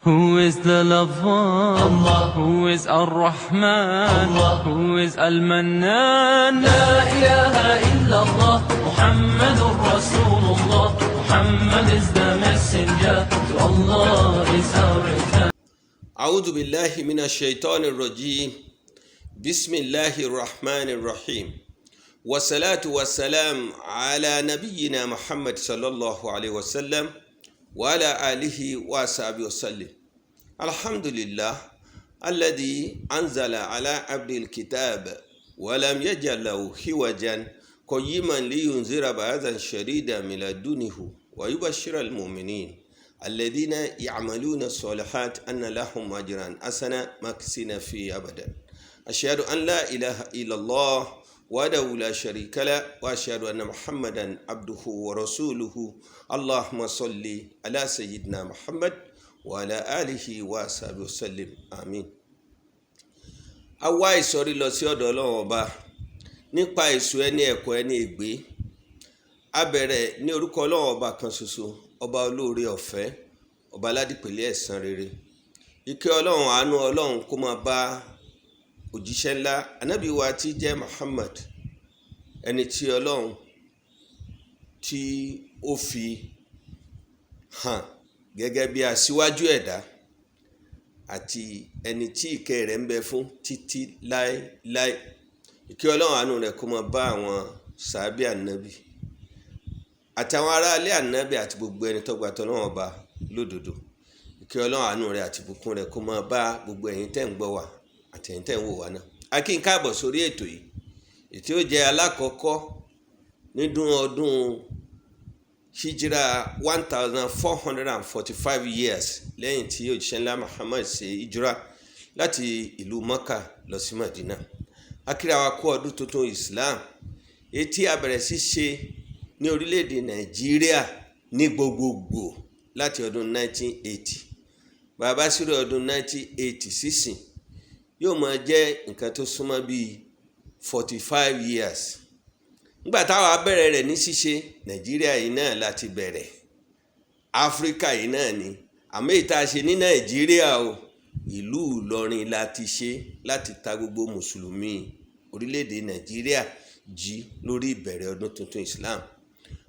Who is the lover? Allah. Who is Ar-Rahman? Allah. Who is Al-Mannan? لا إله إلا الله محمد رسول الله. Muhammad is the messenger to Allah is our return. أعوذ بالله من الشيطان الرجيم. بسم الله الرحمن الرحيم، والصلاة والسلام على نبينا محمد صلى الله عليه وسلم وعلى آله وصحبه وسلم. الحمد لله الذي أنزل على عبد الكتاب ولم يجعل له عوجا، قيما لينذر بأسا شديدا من لدنه ويبشر المؤمنين الذين يعملون الصالحات أن لهم أجرا حسنا ماكثين فيه أبدا. أشهد أن لا إله إلا الله وحده لا شريك له، وأشهد أن محمدا عبده ورسوله. اللهم صل على سيدنا محمد وعلى آله وصحبه وسلم، آمين. A wá ìsọ̀rí lọ sí ọ̀dọ̀ Ọlọ́run Ọba nípa èso ẹni ẹ̀kọ́ ẹni ègbé. A bẹ̀rẹ̀ ní orúkọ Ọlọ́run Ọba kan ṣoṣo, Ọba olóore ọ̀fẹ́, Ọba aládìpẹ̀lẹ̀ ẹ̀san rere. Ìkẹ́ Ọlọ́run, àánú Ọlọ́run kó máa bá òjíṣẹ́ ńlá Anábì wa tí jẹ́ Muhammad, ẹni tí Ọlọ́run tí ó fi hàn gẹ́gẹ́ bí aṣíwájú ẹ̀dá àti ẹni tí ìkẹ́ rẹ̀ ń bẹ fún títí láéláé. Ìkẹ́ Ọlọ́run, àánú rẹ̀ kó máa bá àwọn sàábì Ànábì àtàwọn aráalé Ànábì àti gbogbo ẹni tó gba tỌlọ́run Ọba lódodo. Ìkẹ́ Ọlọ́run, àánú rẹ̀ àti ìbùkún rẹ̀ kó máa bá gbogbo ẹ̀yin tẹ́ ń gbọ́ wa àti ẹ̀yin tẹ́ ń wò wá náà. A kí n káàbọ̀ sórí ètò yìí, ètò yóò jẹ́ alákọ̀ọ́kọ́ nínú ọdún hijira 1445 years lẹ́yìn tí òjíṣẹ́ ńlá Muhammad ṣe hijira láti ìlú Mecca lọ sí Madina. A kíra wa kú ọdún tuntun Islam etí a bẹ̀rẹ̀ sí ṣe ní orílẹ̀-èdè Nàìjíríà ní gbogbogbò láti ọdún 1980. Bàbá sírò ọdún 1980 sísìn, yóò máa jẹ́ nǹkan tó súnmọ́ bíi 45 years. Nígbà táwa bẹ̀rẹ̀ rẹ̀ ní ṣíṣe, Nàìjíríà yìí náà láti bẹ̀rẹ̀, Áfíríkà yìí náà ni. Àmọ́ èyí tá a ṣe ní Nàìjíríà o, ìlú Ìlọrin la ti ṣe láti ta gbogbo mùsùlùmí orílẹ̀-èdè Nàìjíríà jí lórí ìbẹ̀rẹ̀ ọdún tuntun Islam.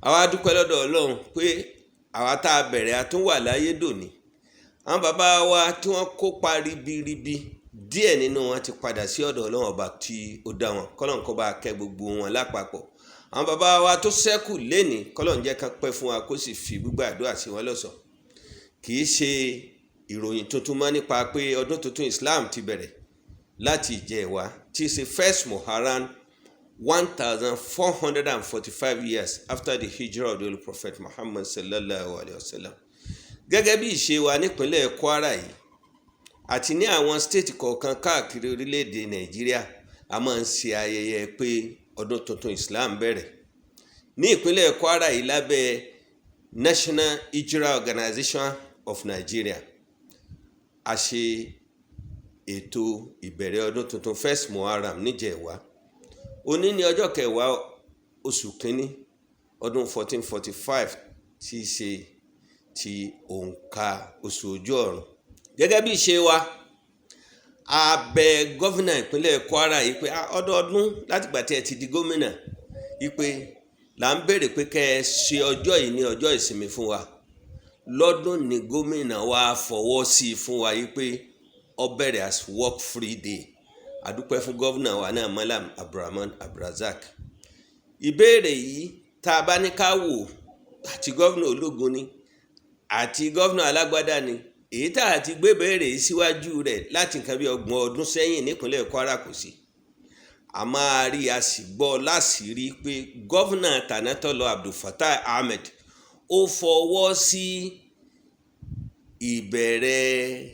Àwa dúpẹ́ lọ́dọ̀ Ọlọ́run pé àwa tá a bẹ̀rẹ̀, a tún wà láyé dòní. Àwọn bàbá wa tí wọ́n kópa ribiribi, díẹ̀ nínú wọn ti padà sí ọ̀dọ̀ Ọlọ́run Ọba tí ó dá wọn, kọ́lọ́n kó bá kẹ́ gbogbo wọn lápapọ̀. Àwọn bàbá wa tó ṣẹ́kù lénìí, kọ́lọ́n jẹ́ ká pẹ́ fún wa, kó sì fi gbígbà àdúrà sí wọn lọ́sọ̀ọ́. Kì í ṣe ìròyìn tuntun mọ́ nípa pé ọdún tuntun Islam ti bẹ̀rẹ̀ láti ìjẹwàá, tí í ṣe first Muharram, 1445 years after the hijrah of the Holy Prophet Muhammad sallallahu alayhi wa sallam. Gẹ́gẹ́ bí ìṣe wa nípínlẹ̀ Kwara yìí àti ní àwọn state kọ̀ọ̀kan káàkiri orílẹ̀-èdè Nàìjíríà, a máa ń ṣe ayẹyẹ pé ọdún tuntun Islam bẹ̀rẹ̀ ní ìpínlẹ̀ Kwara yìí lábẹ́ National Hijrah Organization of Nigeria. A ṣe ètò ìbẹ̀rẹ̀ ọdún tuntun first Muharram níjẹ̀wá. Òní ní ọjọ́ 10 oṣù 1 ọdún 1445, tí í ṣe ti òǹkà oṣù ojú ọ̀run. Gẹ́gẹ́ bí ìṣe wa, a bẹ̀ gọ́fìnà ìpínlẹ̀ Kwara yìí pé ọdọọdún látìgbà tí ẹ ti di gómìnà yìí pé là ń béèrè pé kẹ́ ẹ ṣe ọjọ́ yìí ní ọjọ́ ìsinmi fún wa. Lọ́dún ní gómìnà wa fọwọ́ sí i fún wa yìí pé ó bẹ̀rẹ̀ as work free day. A dúpẹ́ fún gómìnà wa náà, Malam Abdulrahman Abdulrazak. Ìbéèrè yìí, tá a bá ní ká wò, àti gómìnà ológun ni àti gómìnà alágbádá ni, èyí tá a ti gbé béèrè yìí síwájú rẹ̀ láti nǹkan bí 30 ọdún sẹ́yìn nípínlẹ̀ Kwara kò sí. A máa rí, a sì gbọ́ láṣìírí pé gómìnà tànátọ́lọ Abdulfatai Ahmed ó fọwọ́ sí ìbẹ̀rẹ̀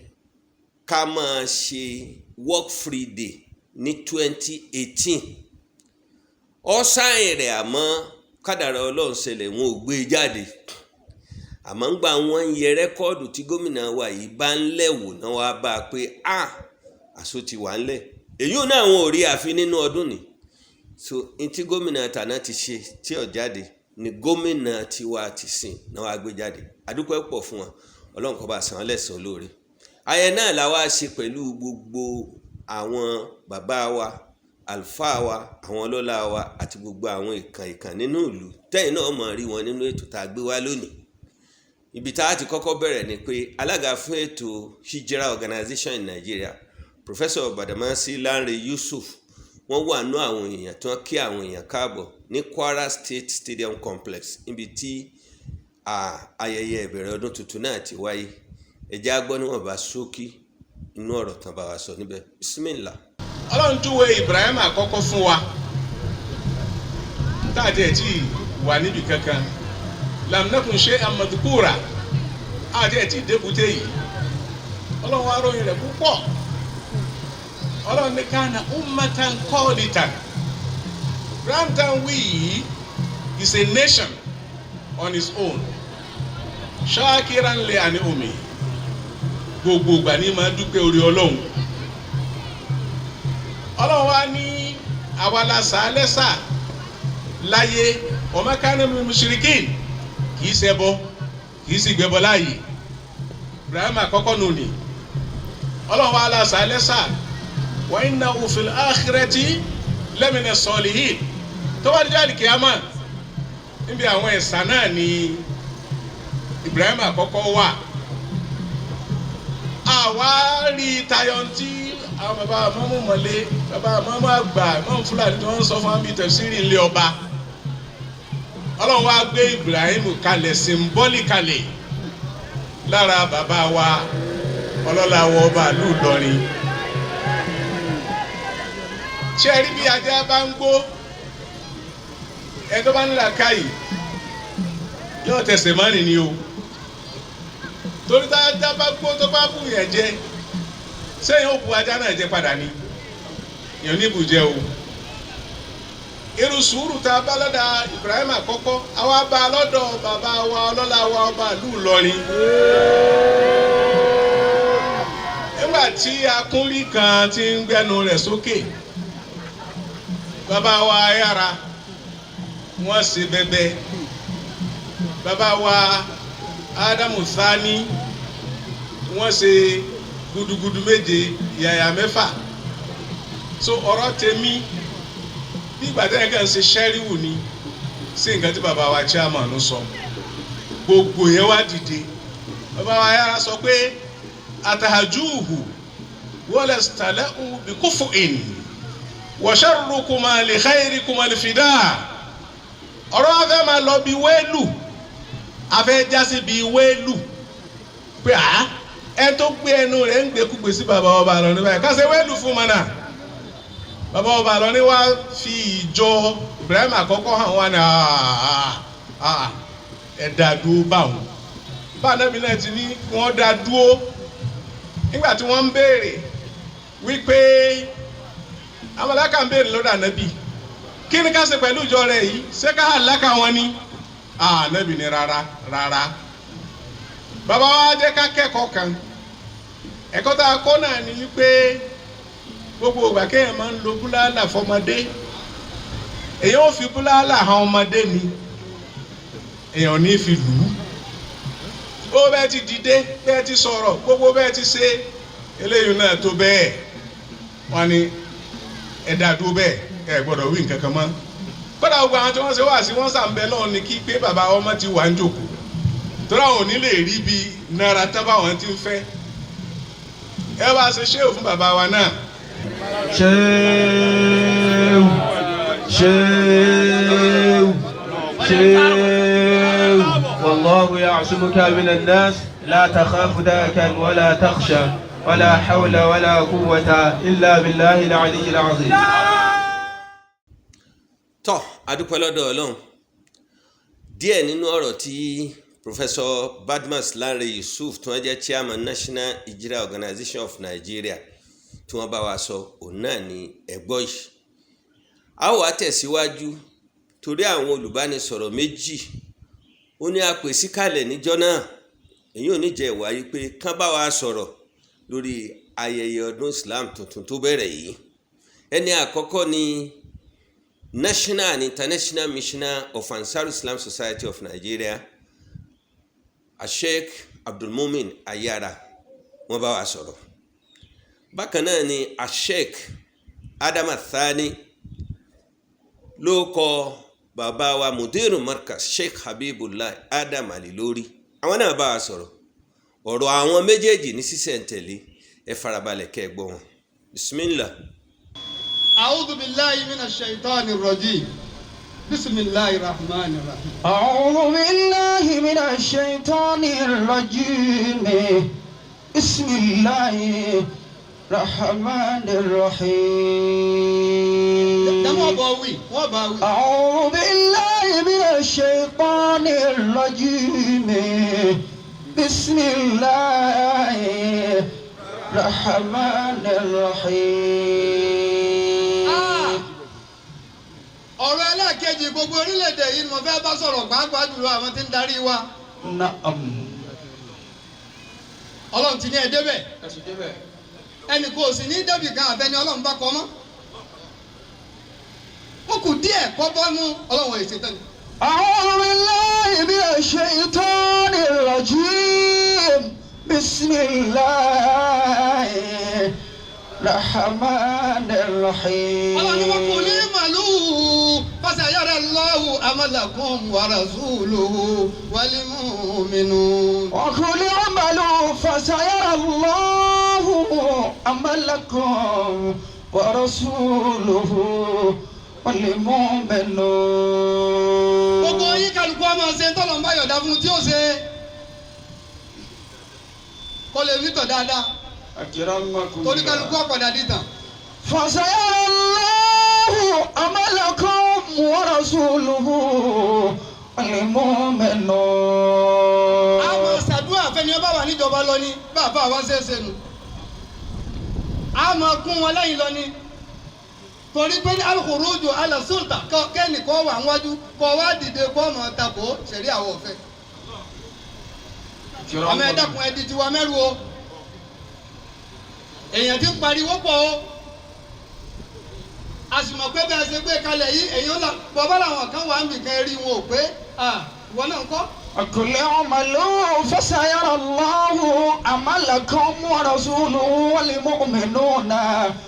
ká máa ṣe work free day ní 2018. Ó sign rẹ̀, àmọ́ kádàrá Ọlọ́run ṣẹlẹ̀, wọn ò gbé e jáde. Àmọ́ ń gbà wọ́n ń yẹ record tí gómìnà wa yìí bá ń lẹ̀ wò náà, wá bá a pé a àṣọ ti wà ńlẹ̀. Èyí ò náà, wọn ò rí àfi nínú ọdún ni. So n tí gómìnà tàná ti ṣe tí ò jáde ni gómìnà tiwa ti sìn náà wá gbé jáde. Àdúpẹ́ pọ̀ fún wọn. Ọlọ́run kó bá san án lẹ́san olóore. Ayẹyẹ náà la wá ṣe pẹ̀lú gbogbo àwọn bàbá wa, àlùfáà wa, àwọn ọlọ́lá wa àti gbogbo àwọn ìkàn ìkàn nínú ìlú tẹ́yìn náà mọ̀ rí wọn nínú ètò tá a gbé wá lónìí. Ibi tá a ti kọ́kọ́ bẹ̀rẹ̀ ni pé alága fún ètò Hijra Organization in Nigeria, Professor Badamasi Lanre Yusuf, wọ́n wà nú àwọn èèyàn tí wọ́n kí àwọn èèyàn káàbọ̀ ní Kwara State Stadium Complex, níbi tí ayẹyẹ ìbẹ̀rẹ̀ ọdún tuntun náà ti wáyé. Ẹ jẹ́ á gbọ́ níwọ̀nba ṣókí inú ọ̀rọ̀ tán bá wa sọ níbẹ̀. Bismillah. Ọlọ́run júwe Ibrahim àkọ́kọ́ fún wa tá a tiẹ̀ tí wà níbi kankan. Lam nakun shay'an madhkura, àti ẹ̀ tí débùté yìí. Ọlọ́run wa ròyìn rẹ̀ púpọ̀. Ọlọ́run ní kana ummatan qanitan. Ibrahim tá ń wí yìí is a nation on his own, shakiran li an'umi. Gbogbo ìgbà ní máa dúpẹ́ orí Ọlọ́run. Ọlọ́run wa ní àwa la sà á lẹ́sà láyé. Wa ma kana minal mushrikin, kì í ṣẹbọ, kì í sì gbẹbọ láàyè. Ibrahim àkọ́kọ́ nù ní Ọlọ́run wa la sà á lẹ́sà. Wa innahu fil akhirati lamina salihin. Tó bá dijọ́ àlìkìyámà, níbi àwọn ẹ̀sà náà ni Ibrahim àkọ́kọ́ wà. Àwa rí tayọ tí àwọn bàbá mọ́mú mọ̀lẹ́, bàbá mọ́mú àgbà, mọ́mú Fúlàní tí wọ́n ń sọ fún wa bíi tẹ̀síìrì ilé ọba. Ọlọ́run wa gbé Ibrahim kalẹ̀ symbolically lára bàbá wa ọlọ́lá wọ ọba ìlú Ìlọrin. Ṣé ẹ rí bí ajá bá ń gbó, ẹ tó bá ń là káyì yóò tẹsẹ̀ mọ́rin ni o, torí tá ajá bá gbó tó bá bù yẹn jẹ, sẹ́yìn ó bu ajá náà jẹ padà ni? Èèyàn ní ibùjẹ o. Irú sùúrù tá a bá lọ́dà Ibrahim àkọ́kọ́, àwa bá a lọ́dọ̀ bàbá wa ọlọ́lá wa ọba ìlú Ìlọrin. Nígbà tí akúnrí kan ti ń gbẹnu rẹ̀ sókè, bàbá wa yára wọ́n ṣe bẹbẹ. Bàbá wa Ádámù Sani, wọ́n ṣe gudugudu méje yàyà mẹ́fà. So ọ̀rọ̀ tèmi bí ìgbà tẹ́lẹ̀ kàn ṣe ṣẹ́ríwù ni sí nǹkan tí bàbá wa chairman sọ. Gbogbo yẹn wá dìde. Bàbá wa yára sọ pé atahajuhu wala stala'u bi kufu'in wa sharrukuma li khayrikuma li fida. Ọ̀rọ̀ afẹ́ máa lọ bí wẹ́lù, afẹ́ jásí bí wẹ́lù pé à ẹ tó gbé ẹnu rẹ̀ ń gbẹkúgbè sí bàbá ọba lọ ní báyìí, kásẹ̀ wẹ́lù fún mọ́nà. Bàbá ọba lọ ní wá fi ìjọ Ibrahim àkọ́kọ́ hàn wá ní ẹ dá dúró báwọn. Báwọn náà ti ní wọ́n dá dúró nígbà tí wọ́n ń béèrè wípé amalaka ń béèrè lọ́dọ̀ ànábì, kí ni ká ṣe pẹ̀lú ìjọ rẹ̀ yìí? Ṣé ká àlákà wọn ni? Ànábì ni rárá rárá. Bàbá wa jẹ́ ká kẹ́kọ̀ọ́ kan. Ẹ̀kọ́ tá a kọ́ náà ni wípé gbogbo ìgbà kéèyàn máa ń lo búláàlà fọmọdé, èèyàn ò fi búláàlà hàn ọmọdé ni, èèyàn ò ní fi lù ú. Ó bẹ́ẹ̀ ti dìde, bẹ́ẹ̀ ti sọ̀rọ̀, gbogbo bẹ́ẹ̀ ti ṣe eléyìí náà tó bẹ́ẹ̀, wọ́n ní ẹ dá dúró bẹ́ẹ̀, ẹ gbọ́dọ̀ wí nǹkan kan mọ́. Kódà gbogbo àwọn tí wọ́n ṣe wá sí wọ́n sàǹbẹ̀ lọ́wọ́ ni kí pé bàbá ọmọ ti wà ń jòkó, torí àwọn ò ní lè rí bí náírà tán báwọn ti ń fẹ́. Ẹ bá ṣe ṣéwù fún bàbá wa náà. Ṣéwù, ṣéwù, ṣéwù. Wallahu ya'simuka minan nas, la takhafu dakan wala takhsha, wala hawla wala quwwata illa billahi al-aliyyil azim. Tọ́, adúpẹ́ lọ́dọ̀ Ọlọ́run. Díẹ̀ nínú ọ̀rọ̀ tí Professor Badmus Lanre Yusuf, tí wọ́n jẹ́ chairman National Hijra Organization of Nigeria, tí wọ́n bá wa sọ, òun náà ni ẹ̀gbọ́ yìí. A ó wá tẹ̀síwájú torí àwọn olùbánisọ̀rọ̀ méjì ó ní a pè síkàlẹ̀ níjọ́ náà. Èyí ò ní jẹ́ ìwáyé pé kán bá wa sọ̀rọ̀ lórí ayẹyẹ ọdún Islam tuntun tó bẹ̀rẹ̀ yìí. Ẹni àkọ́kọ́ ni National and International Missioner of Ansar Islam Society of Nigeria, Sheikh Abdulmumin Ayara. Wọ́n bá wa sọ̀rọ̀. Bákan náà ni Asheik Adam Athani ló kọ bàbá wa Mudiru Markaz Sheikh Habibullah Adam Alilori, àwọn náà bá wa sọ̀rọ̀. Ọ̀rọ̀ àwọn méjèèjì ní sísẹ̀ntẹ̀lé, ẹ farabalẹ̀ kẹ́ ẹ gbọ́ wọn. Bismillah. أعوذ بالله من الشيطان الرجيم بسم الله الرحمن الرحيم. أعوذ بالله من الشيطان الرجيم بسم الله الرحمن الرحيم. Dámọ̀ bọ̀ wí, wọ́n bá wí. أعوذ بالله من الشيطان الرجيم بسم الله الرحمن الرحيم. Ọ̀rọ̀ ẹlẹ́ẹ̀kejì, gbogbo orílẹ̀-èdè yìí ni mo fẹ́ bá sọ̀rọ̀, pàápàá jùlọ àwọn tí ń darí wa. نعم. Ọlọ́run ti ní ẹ débẹ̀. Ẹnì kò sì ní débì kan àfẹni Ọlọ́run bá kọ́ mọ́. Ó kù díẹ̀ kọ́ bọ́ mú Ọlọ́run èsì tán. أعوذ بالله من الشيطان الرجيم بسم الله الرحمن الرحيم. Ọlọ́run ní wọ́n kò ní màlúù fasayara Allahu amalakum wa rasuluhu wal mu'minun. وقل اعملوا فسيرى الله عملكم ورسوله والمؤمنون. Gbogbo yín, kálukú ọmọ ṣe tọ́lọ̀ ń bá yọ̀dá fún tí ó ṣe kó lè nítọ̀ dáadáa, torí kálukú ọ̀padà dìtàn. فسيرى الله عملكم ورسوله والمؤمنون. A máa ṣàdúrà fẹ́ni ọba wà níjọba lọ ni bàbá wa ṣe é ṣe nù, a máa kún wọn lẹ́yìn lọ ni, torí pé ní al-khuruju ala sulta, kẹ́ni kọ́ wà níwájú kọ́ wá dìde kọ́ ọmọ tako ṣẹ̀rí àwọn ọ̀fẹ́. Ọmọ ẹ dákun, ẹ di tiwa mẹ́rù o. Èèyàn ti ń pariwo pọ̀ o, a sì mọ̀ pé bẹ́ẹ̀ ṣe gbé kalẹ̀ yìí, èèyàn là bọ́bá làwọn kan wà ń bìkan rí wọn ò pé ìwọ náà ń kọ́. وقل اعملوا فسيرى الله عملكم ورسوله والمؤمنون.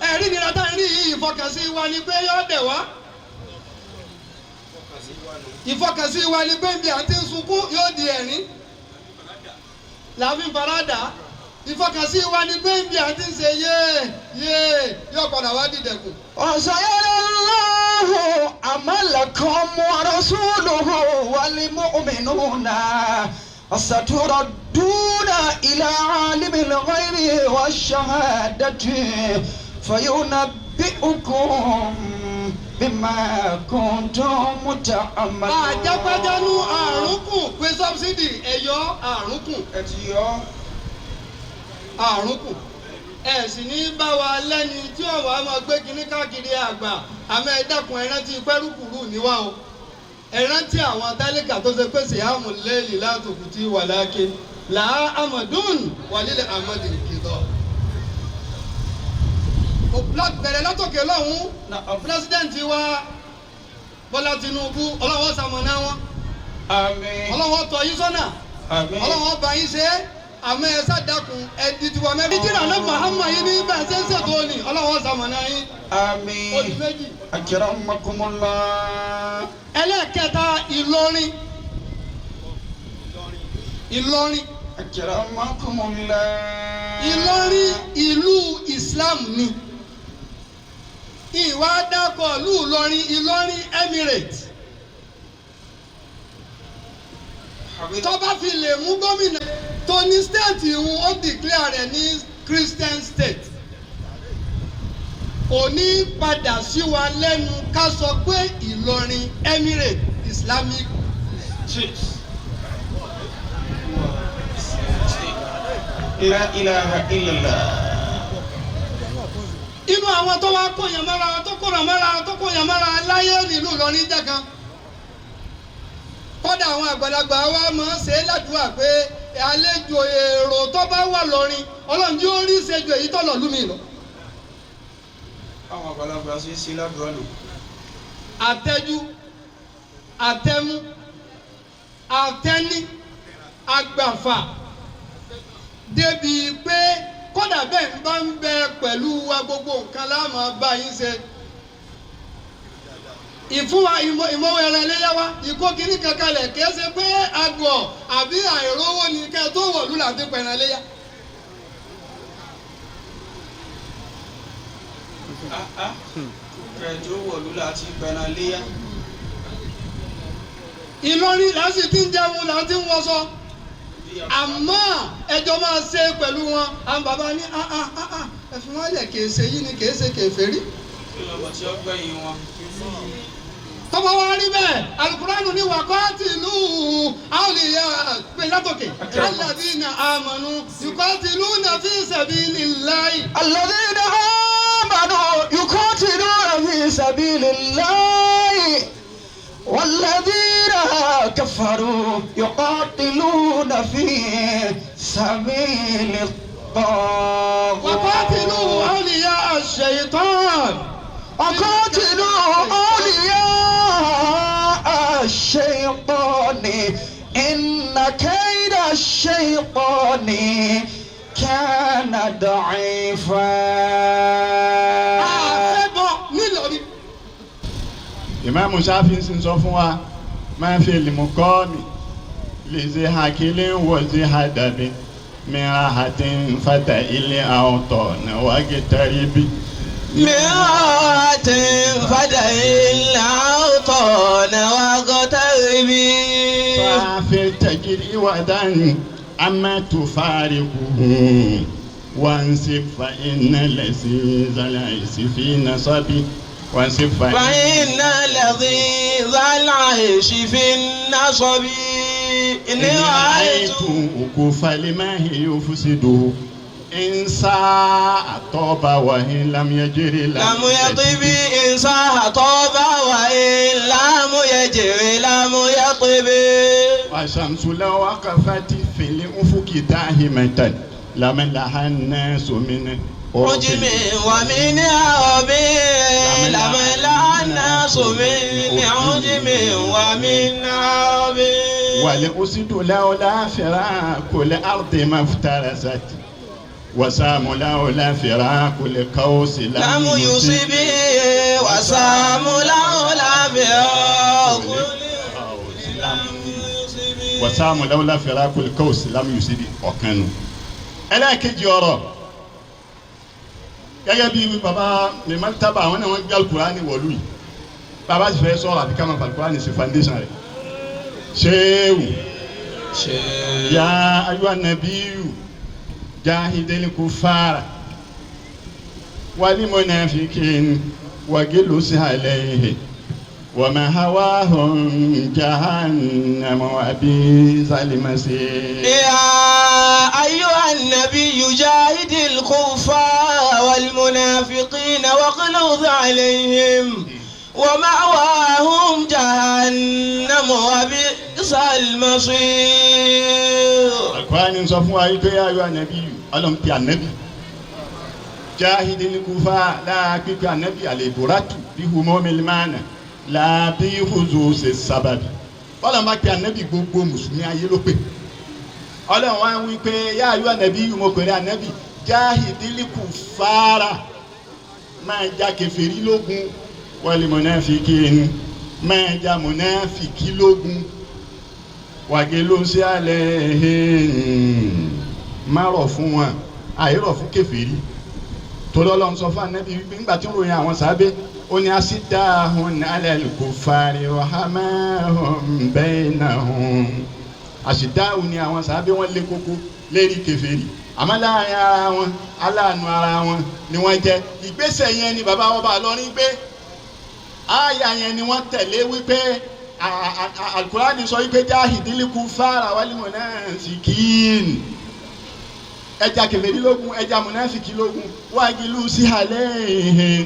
Ẹ̀rí nira tá à ń rí yìí, ìfọkànsí wa ni pé yóò dẹ̀ wá. Ìfọkànsí wa ni pé bí à ń ti ń sunkún yóò di ẹ̀rín làbí farada. Ìfọkànsí wa ni pé bí à ń ti ń ṣe yéé yéé yóò padà wá dìdẹ̀kùn. وسيرى الله عملكم ورسوله والمؤمنون وستردون إلى عالم الغيب والشهادة فينبئكم بما كنتم تعملون. Àjẹpẹ́jẹ́nu àrùn kù pé subsidy ẹ̀yọ́ àrùn kù. Ẹ ti yọ. Àrùn kù, ẹ sì ní bá wa lẹ́ni tí ọ̀wọ́ á máa gbé kinní káàkiri àgbà. Àmọ́ ẹ dákun, ẹ rántí pẹ́rùkùrù níwá o. Ẹ rántí àwọn tálíkà tó ṣe pèsè àmú lẹ́yìn látòkù tí wà láàké làá amadun wàlílẹ̀ amadun kìtọ́. Bẹ̀rẹ̀ látòkè lọ́hùn, president wa Bọ́lá Tinubu, Ọlọ́wọ́ ṣamọ̀nà wọn. Àmín. Ọlọ́wọ́ tọ́ yín sọ́nà. Àmín. Ọlọ́wọ́ bá yín ṣe é. Àmọ́ ẹ sádàkùn, ẹ di tiwa mẹ́rin. Ìjìnlẹ̀ àná Muhammad yìí ní bẹ́ẹ̀ ṣe ń ṣètò ni Ọlọ́wọ́ ṣamọ̀nà yín. آمين. Oṣù méjì. أكرمكم الله. Ẹlẹ́ẹ̀kẹta, Ìlọrin, Ìlọrin. أكرمكم الله. Ìlọrin ìlú Islam ni. Ìwà dákọ̀ ìlú Ìlọrin, Ìlọrin Emirate, tó bá fi lè mú gómìnà tó ní state ìhun, ó declare rẹ̀ ní Christian state, kò ní padà sí wa lẹ́nu ká sọ pé Ìlọrin Emirate Islamic. La ilaha illallah. Inú àwọn tó wá kóyàn mọ́ra, tó kóyàn mọ́ra, tó kóyàn mọ́ra láyé nílùú Ìlọrin jẹ́ kan. Kódà àwọn àgbàlagbà wa máa ń ṣe é ládùúgbà pé àlejò èrò tó bá wà lọ́rin, Ọlọ́run yóò rí ìṣẹ́jú èyí tó lọ lú mi lọ. Àwọn àgbàlagbà ṣe é ṣe ládùúgbò lò. Àtẹ́jú, àtẹ́mú, àtẹ́ní, àgbàfà débi pé. Kódà bẹ́ẹ̀ ń bá ń bẹ pẹ̀lú wa, gbogbo nǹkan la máa bá yín ṣe. Ìfúnwa ìmọ̀wé ẹran iléyà wa, ìkó kínní kankan lẹ̀, kìí ṣe pé àgọ̀ àbí àìrówó ni kẹ́ tó wọ̀lú là ń fi pẹ̀ràn iléyà. Kẹ́ tó wọ̀lú láti pẹran léyà. Ìlọrin là ń sì ti ń jẹun, là ń ti ń wọṣọ, àmọ́ ẹjọ́ máa ṣe pẹ̀lú wọn. Àwọn bàbá ní ah ah ah ah, ẹ fi wọ́n lẹ̀, kìí ṣe yí ni, kìí ṣe kèfèrí. Kí lọ́bọ̀ tí ó gbẹ̀yìn wọn. Tọ́ba wa rí bẹ́ẹ̀, alukuraanu ní wàkọ́tìlú àwòlíyà pé látòkè alladhina amanu yuqatiluna fi sabilillahi. الذين آمنوا يقاتلون في سبيل الله والذين كفروا يقاتلون في سبيل الطاغوت. Wàkọ́tìlú àwòlíyà ash-shaytan. وقاتلوا أولياء الشيطان إن كيد الشيطان كان ضعيفا. Àfẹ́bọ̀ nílọrin. Ìmáàmù Ṣáfì ń sọ fún wa máa fi lìmùkọ́ọ̀mì lè ṣe hakilé wọ̀ ṣe hadabi mìíràn àti nfàtà ilé àwòtọ̀ náà wájú tẹ́rí bí. مرات فدع العطان واغتربي. صافر تجري ودن أما تفارقه وانسب فإن لذيذ العيش في نصبي وانسب فإن لذيذ العيش في النصب. إن إن رأيت رأيت وقوف لما يفسده إن ساء طاب وإن لم يجري لم يطب، إن صاح طاب وإن لم يجر لم يطب. والشمس لو وقفت في الأفق داهمة لملها الناس من عجم ومن عرب، لملأ الناس من عجم ومن عرب. والأسد لولا فراق الأرض ما افترست وسام لولا فراق القوس لم يصب، وسام لولا فراق وسام لولا فراق القوس لم يصب. Ọ̀kan nu. Ẹlẹ́ẹ̀kejì ọ̀rọ̀, gẹ́gẹ́ bí baba mẹ́mọ́tàbà àwọn náà wọ́n gbé alukurani wọ̀lú yìí, baba sì fẹ́ sọ̀rọ̀ àbí ká máa fa alukurani sí foundation rẹ̀. Ṣéwù ya ayuha nabiyu jahidil kufara wal munafikin wagilus alayhi wama hawahum jahannam wa bisal masir. يا أيها النبي جاهد الكفار والمنافقين واغلظ عليهم ومأواهم جهنم وبئس المصير. Alukurani sọ fún wa yìí pé ayọ anabi, Ọlọ́run pe anabi jahidil kufa láàpípé anabi àlèbúrátù bí humomilmana làbí huzu ṣe sábàbí. Ọlọ́run bá pe anabi, gbogbo mùsùlùmí ayé ló pè. Ọlọ́run wá wí pé yá ayọ anabi yìí, mo pèrè anabi jahidil kufara, máa ja kèfèrí lógun, wal munafikin, máa ja mùnáfìkí lógun, wàgé ló ń ṣe alẹ́ má rọ̀ fún wọn, àìrọ̀ fún kèfèrí. Torí Ọlọ́run sọ fún anabi wípé nígbà tí ń ròyìn àwọn sábẹ́, ó ní asidahun alal kufari rahamahum bainahum. Àṣìdáhùn ni àwọn sábẹ́, wọn lé koko lérí kèfèrí, àmọ́ láàrin ara wọn, aláàánú ara wọn ni wọ́n jẹ́. Ìgbésẹ̀ yẹn ni bàbá wọn bá lọrin gbé. Àyà yẹn ni wọ́n tẹ̀lé wípé alukurani sọ wípé jahidil kufara wal munafikin, ẹja kèfèrí lógun, ẹja munafiki lógun, wágìlú sí alẹ́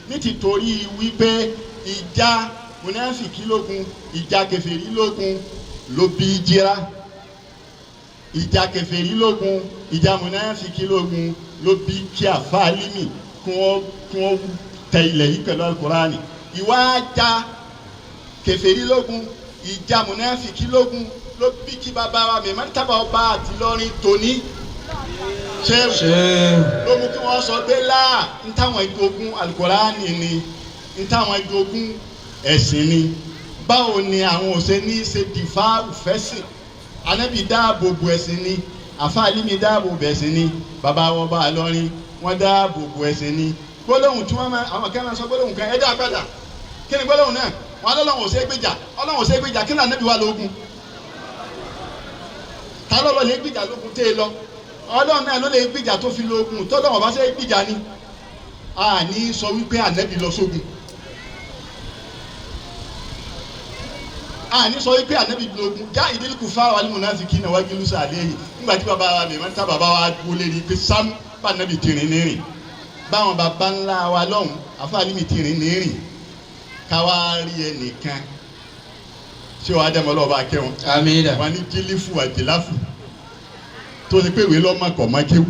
ní tìtorí wípé ìjà munafiki lógun, ìjà kèfèrí lógun ló bí jíra. Ìjà kèfèrí lógun, ìjà munafiki lógun ló bí kí àfáàlímì kí wọ́n tẹ ilẹ̀ yìí pẹ̀lú alukurani. Ìwà ajá kèfèrí lógun, ìjà munafiki lógun ló bí kí bàbá wa mẹ́mọ́tàbà ọba àti lọ́rin tóní Ṣé ló mú kí wọ́n sọ pé láà ń táwọn jogún alukorani ni, ń táwọn jogún ẹ̀sìn ni. Báwo ni àwọn ò ṣe ní ṣe dìfá fẹ́sìn? Anábì dáàbò bo ẹ̀sìn ni, àfáàlì mi dáàbò bo ẹ̀sìn ni, bàbá wọn bá a lọ́rin wọ́n dáàbò bo ẹ̀sìn ni. Gbólóhùn tí wọ́n máa àwọn kan máa sọ gbólóhùn kan, ẹ dá padà. Kí ni gbólóhùn náà? Wọn lọ́lọ́hùn ò ṣe é gbèjà, Ọlọ́hun ò ṣe é gbèjà, kí ni ànábì wà lógun? Ta lọ́lọ́ lè gbìjà lógun tẹ́ ẹ lọ? Ọlọ́run náà ló lè gbìjà tó fi lógun, tọ́lọ́run ọba ṣe é gbìjà ni. A ní sọ wípé ànábì lọ sógun. A ní sọ wípé ànábì lógun. Já ìdílùkù fáwọn alimọ̀nàfíkì náà wájú lùsà àlẹ́ yìí. Nígbà tí bàbá wa mẹ̀mọ́ tá bàbá wa gbólé ni pé sám bá ànábì tìrín ní rìn. Báwọn bàbá ńlá wa lọ́hùn, àfáàní mi tìrín ní rìn. Káwá rí ẹnìkan. Ṣé wàá dẹ́mọ́ lọ́wọ́ bá kẹ́wọn? Amina. Wọn ní jílífù àjìláfù tó ṣe pé ìwé lọ́mọ kọ̀ mọ́ kéwú,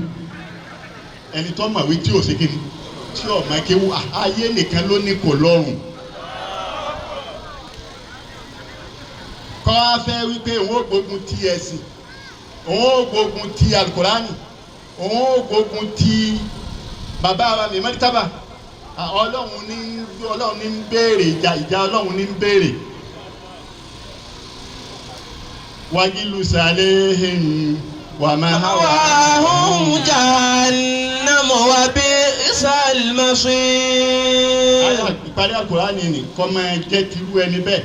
ẹni tó mọ̀wé tí ò ṣe kíni tí ò mọ́ kéwú, ayé nìkan ló ní kò lọ́rùn. Kọ́ á fẹ́ wípé òun ó gbógun ti ẹ̀sìn, òun ó gbógun ti alukurani, òun ó gbógun ti bàbá wa mímọ́tàbà. Ọlọ́run ní Ọlọ́run ní ń béèrè ìjà, ìjà Ọlọ́run ní ń béèrè. Wájú sàlẹ̀hìn wà máa há wà. وهم جهنم وبئس المصير. Ayọ̀ ìparí Àkùránì ni kọ́ máa jẹ́ tirú ẹni bẹ́ẹ̀.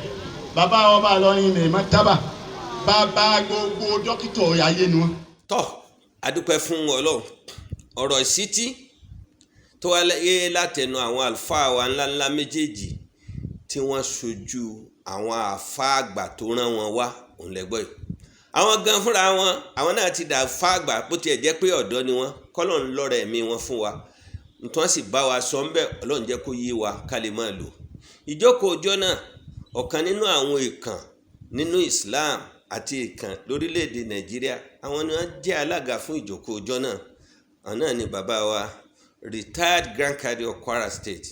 Bàbá ọba lọ́rin ní Mọ́tábà. Bàbá gbogbo dókítà ayé ni wọ́n. Tọ́ adúpẹ́ fún Ọlọ́run. Ọ̀rọ̀ ìsítí tó wáyé látẹnu àwọn àlùfáà wa ńláńlá méjèèjì tí wọ́n ṣojú àwọn àáfàá àgbà tó rán wọn wá, òun lẹ́gbọ́ yìí. Àwọn gan fúnra wọn, àwọn náà ti dà fáà àgbà, bó tiẹ̀ jẹ́ pé ọ̀dọ́ ni wọ́n, kọ́lọ́n lọ́rọ̀ ẹ̀mí wọn fún wa. Nítorí sì bá wa sọ ńbẹ́, Ọlọ́run jẹ́ kó yé wa ká lè máa lò. Ìjókòó ọjọ́ náà, ọ̀kan nínú àwọn ìkàn nínú Islam àti ìkàn lórílẹ̀‐èdè Nàìjíríà, àwọn ni wọ́n jẹ́ alága fún ìjókòó ọjọ́ náà. Àwọn náà ni bàbá wa retired Grand Kadi of Kwara State,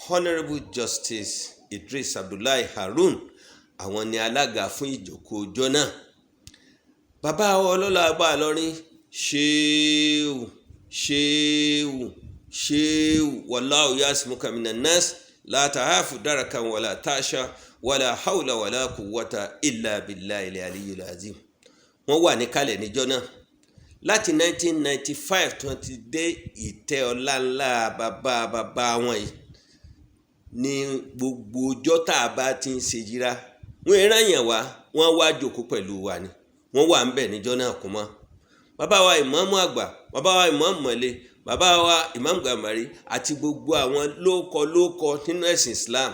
Honourable Justice Idris Abdullahi Harun. Àwọn ni alága fún ìjókòó ọjọ́ náà. Bàbá wa ọlọ́lá ọba Ìlọrin, ṣéwù ṣéwù ṣéwù, wallahu yasmuka minan nas la tahafu darakan wala tasha wala hawla wala quwwata illa billahi al-aliyyil azim. Wọ́n wà níkàlẹ̀ níjọ́ náà láti 1995 tí wọ́n ti dé ìtẹ́ ọlá ńlá bàbá bàbá wọn yìí. Ní gbogbo ọjọ́ tá a bá ti ń ṣe yíra, wọ́n ìran yàn wá, wọ́n wá jókòó pẹ̀lú wa ni. Wọ́n wà ń bẹ̀ níjọ́ náà kú mọ́. Bàbá wa ìmáàmù àgbà, bàbá wa ìmáàmù mọ̀lẹ́, bàbá wa ìmáàmù Gàmbàrí àti gbogbo àwọn lóókọ lóókọ nínú ẹ̀sìn Islam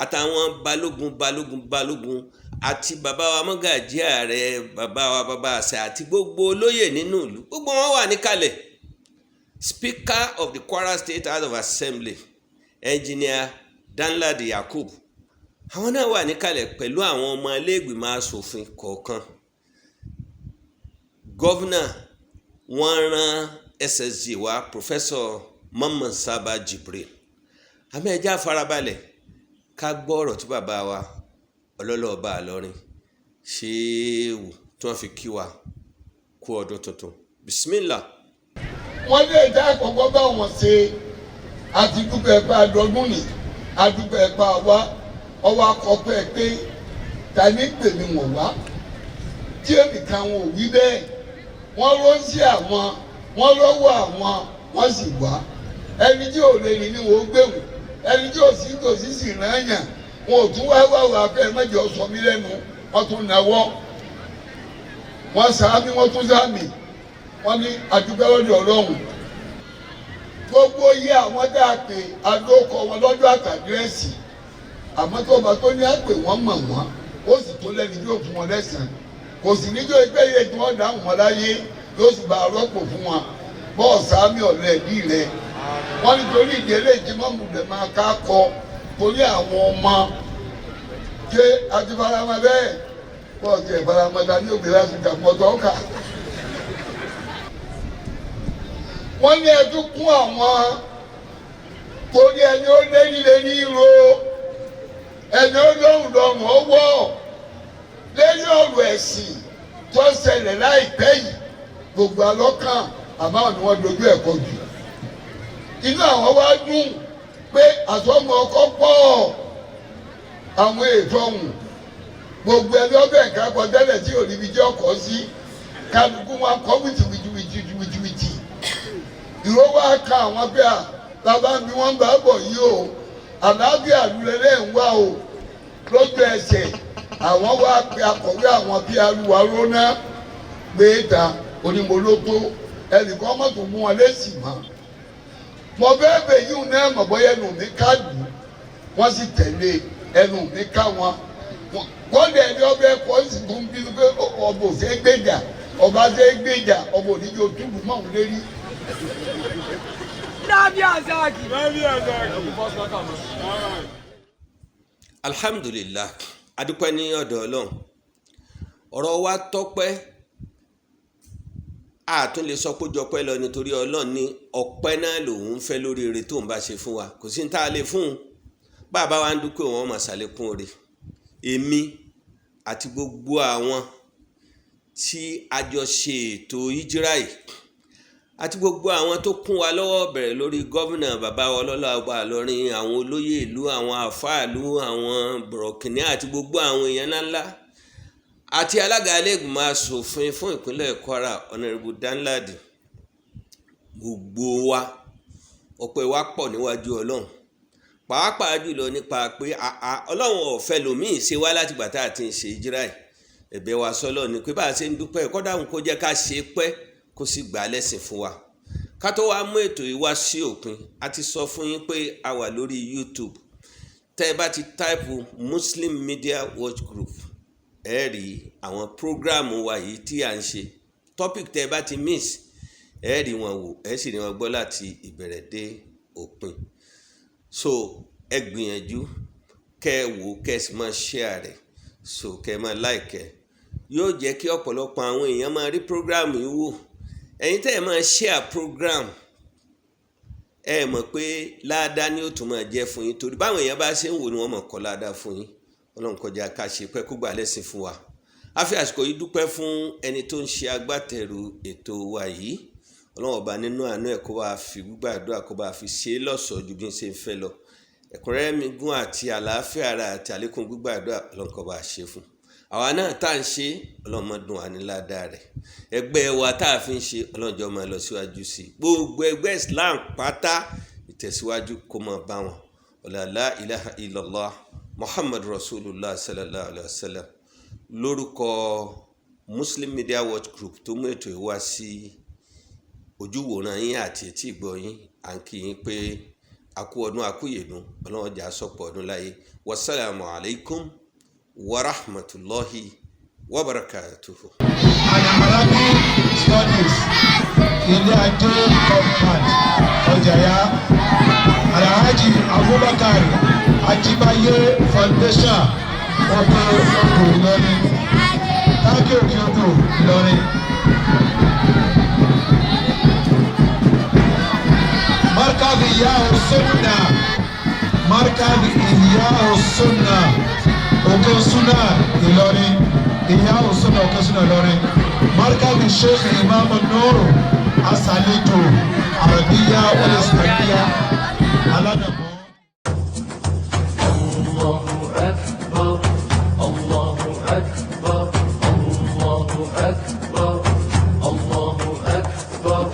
àtàwọn balógun balógun balógun àti bàbá wa mọ́gàjí ààrẹ, bàbá wa bàbá àṣà àti gbogbo olóyè nínú ìlú, gbogbo wọn wà níkàlẹ̀. Speaker of the Kwara State House of Assembly, Engineer Danladi Yakub, àwọn náà wà níkàlẹ̀ pẹ̀lú àwọn ọmọ iléègbìmọ̀ asòfin kọ̀ọ̀kan. Gọ́vnà wọ́n rán SSG wa, Professor Mamman Saba Jibril. Àmọ́ ẹ jẹ́ á farabalẹ̀ ká gbọ́ ọ̀rọ̀ tí bàbá wa ọlọ́lọ́ ọba Ìlọrin ṣéèwù tí wọ́n fi kí wa kú ọdún tuntun. Bismillah. Wọ́n lé ìdá àkọ́kọ́ bá wọn ṣe àti dúpẹ́ pa àdọ́gbọ̀n ní àdúpẹ́ pa wá ọwọ́ akọ́pẹ́ pé ta ní pè mí wọ̀n wá tí èmi kan wọn ò wí bẹ́ẹ̀. Wọ́n ránṣẹ́ àwọn, wọ́n lọ́wọ́ àwọn, wọ́n sì wá. Ẹni tí ò lè rìn ni wọ́n gbẹ̀wò, ẹni tí ò sí tòsí sì rán yàn. Wọn ò tún wá wá wá fẹ́ mẹ́jọ sọ mí lẹ́nu. Wọ́n tún náwó, wọ́n sàmì, wọ́n tún sàmì. Wọ́n ní àdúgbò lọ́dọ̀ Ọlọ́run. Gbogbo yẹ àwọn tá a pè adókọ wọn lọ́dọ̀ àtàdírẹ́sì, àmọ́ tó bá tó ní àpè wọ́n mọ̀ wọ́n, ó sì tó lẹ́ni yóò fún wọn lẹ́sàn-án. Kò sì níjọ́ ẹgbẹ́ yẹ tí wọ́n dáhùn wọn láyé yóò sì bá rọ́pò fún wọn bọ́ọ̀ sàmì ọ̀rẹ́ ẹ̀dí rẹ̀. Wọ́n nítorí ìdílé ìjìmọ̀mù rẹ̀ máa ká kọ torí àwọn ọmọ ṣé àti faramọ́ bẹ́ẹ̀ bọ́ọ̀ tiẹ̀ faramọ́ ta ní òbí láti dàpọ̀ tọ́ka. Wọ́n ní ẹtú kún àwọn torí ẹni ó lé nílé ní ro ẹni ó lóhùn lọ́rùn ó wọ̀ lẹ́yìn ọ̀rọ̀ ẹ̀sìn tó ṣẹlẹ̀ láìpẹ́ yìí gbogbo alọ́kàn. Àmọ́ àwọn ni wọ́n dojú ẹ̀kọ́ jù. Inú àwọn wá dùn pé àsọmọ ọkọ pọ̀ àwọn ètò ọ̀hún gbogbo ẹni ọbẹ̀ nǹkan kọ tẹ́lẹ̀ tí òníbi jẹ́ ọkọ̀ sí kálukú wọn kọ́ wìtìwìtìwìtìwìtì. Ìró wa ka àwọn pé à bàbá mi wọ́n bá bọ̀ yìí o, àlàáfíà lulẹ̀lẹ̀ ń wá o. Lójú ẹsẹ̀ àwọn wá pe akọ̀wé àwọn bí arúwa róná gbé ta onímọ̀lótó ẹnìkan mọ̀tò mú wọn lẹ́sìn mọ́. Mo bẹ́ẹ̀ bẹ̀ yíò náà mọ̀ bóyá ẹnu mi ká lù ú, wọ́n sì tẹ̀lé ẹnu mi ká wọn. Kọ́ndà ẹni ọbẹ̀ kọ́ sì tún bínú pé ọba ò ṣe é gbèjà, ọba ṣe é gbèjà, ọba ò ní jẹ́ òtúlù mọ́ òun lérí. Alhamdulillah, adúpẹ́ ní ọ̀dọ̀ Ọlọ́run. Ọ̀rọ̀ wa tọ́pẹ́, a tún lè sọ pé jọpẹ́ lọ nítorí Ọlọ́run ní ọpẹ́ náà lòun ń fẹ́ lórí ire tó ń bá ṣe fún wa. Kò sí ní tá a lè fún un. Bàbá wa ń dúpẹ́, wọn máa ṣàlékún oore. Èmi àti gbogbo àwọn tí a jọ ṣe ètò ìjírá yìí àti gbogbo àwọn tó kún wa lọ́wọ́, bẹ̀rẹ̀ lórí gómìnà bàbá wa ọlọ́lá ọba Ìlọrin, àwọn olóyè ìlú, àwọn àfáàlú, àwọn bọ̀rọ̀kìnní àti gbogbo àwọn èèyàn ńláńlá àti alága ilé-ìgbìmọ̀ asòfin fún ìpínlẹ̀ Kwara, Honourable Danladi, gbogbo wa ọpẹ́ wa pọ̀ níwájú Ọlọ́run, pàápàá jùlọ nípa pé àá Ọlọ́run ò fẹ́ lòmíì ṣe wá látìgbà tá a ti ń ṣe ìjírá yìí. Ẹ̀bẹ̀ wa sọ́lọ́ ni pé bá a ṣe ń dúpẹ́ kọ́dà òun kó jẹ́ ká ṣe pẹ́ kó sì gbà á lẹ́sìn fún wa. Ká tó wá mú ètò yìí wá sí òpin, a ti sọ fún yín pé a wà lórí YouTube. Tẹ́ ẹ bá ti táìpù Muslim Media Watch Group, ẹ rí àwọn prógráàmù wa yìí tí à ń ṣe. Topic tẹ́ ẹ bá ti miss, ẹ rí wọn wò, ẹ sì rí wọn gbọ́ láti ìbẹ̀rẹ̀ dé òpin. So ẹ gbìyànjú kẹ́ ẹ wò, kẹ́ ẹ sì máa share rẹ̀, so kẹ́ ẹ máa like ẹ, yóò jẹ́ kí ọ̀pọ̀lọpọ̀ àwọn èèyàn máa rí program yìí wò. Ẹ̀yin tẹ́ ẹ máa share program, ẹ mọ̀ pé láàdá ni ó tún máa jẹ́ fún yín, torí báwọn èèyàn bá ṣe ń wò ni wọ́n mọ̀ kọ́ láàdá fún yín. Ọlọ́run kọjá ká ṣe pẹ́ kó gbà lẹ́sìn fún wa. A fi àsìkò yìí dúpẹ́ fún ẹni tó ń ṣe agbátẹrù ètò wa yìí. Ọlọ́run ọba nínú àánú ẹ̀ kó bá fi gbígbàdúrà, kó bá fi ṣe é lọ́ṣọ̀ọ́ ju bí n ṣe ń fẹ́ lọ. Ẹ̀kúnrẹ́rẹ́ mi gún àti àlàáfíà ara àti àlékún gbígbàdúrà, Ọlọ́run kó bá ṣe fún àwa náà tá à ń ṣe. Ọlọ́run má dùn wá ní ládàá rẹ̀. Ẹgbẹ́ wa tá a fi ń ṣe, Ọlọ́run jọ̀ọ́ máa lọ síwájú sí i. Gbogbo ẹgbẹ́ Islam pátá, ìtẹ̀síwájú kó máa bá wọn. La ilaha illallah Muhammad Rasulullah sallallahu alayhi wa sallam. Lórúkọ Muslim Media Watch Group tó mú ètò yìí wá sí ojúwòran yín àti etí ìgbọ́ yín, à ń kí yín pé a kú ọdún, a kú ìyèdún. Ọlọ́run jà sọ̀pọ̀ ọdún láyé. Wasalaamu alaykum wa rahmatulahi wa barakatuhu. Arabic Studies, Ilé Ajé Compound, Ọjàyá, Alhaji Abubakar Ajibaye Foundation, Oko Oko Ìlọrin, Tákì Òkè Odò, Ìlọrin. Markaz Ihya Sunna, Markaz Ihya Sunna, Òkè Sunna, Ìlọrin, Ihya Sunna, Òkè Sunna, Ìlọrin. Markaz Sheikh Imam Nur Asalejo Arabiya wal Islamiyya Aládàmọ́. الله أكبر الله أكبر الله أكبر الله أكبر.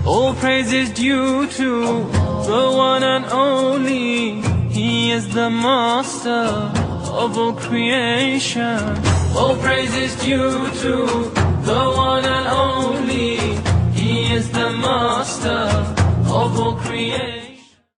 All praise is due to the one and only. He is the master of all creation. All praise is due to the one and only. He is the master of all creation.